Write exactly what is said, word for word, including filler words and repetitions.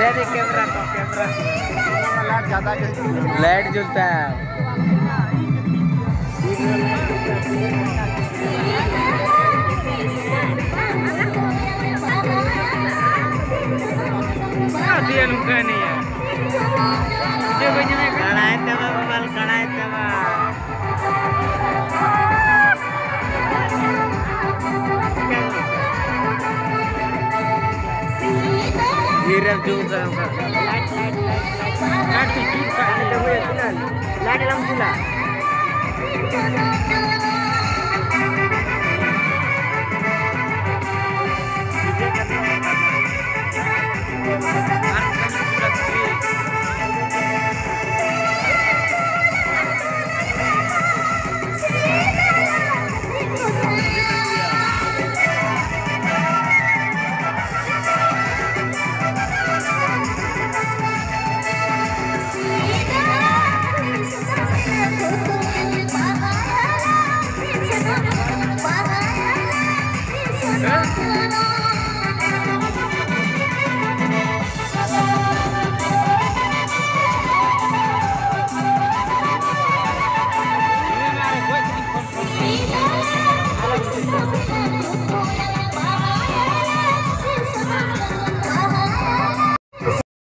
अरे कैमरा को, camera. Light जलता है। हाँ, दिया नुकसान नहीं है। ये कोई नहीं है। कढ़ाई तवा, बाबा, कढ़ाई तवा। ये रहा जो का, का। Light, light, light, light. Light भी चूल का। लाइट लम चूल्हा।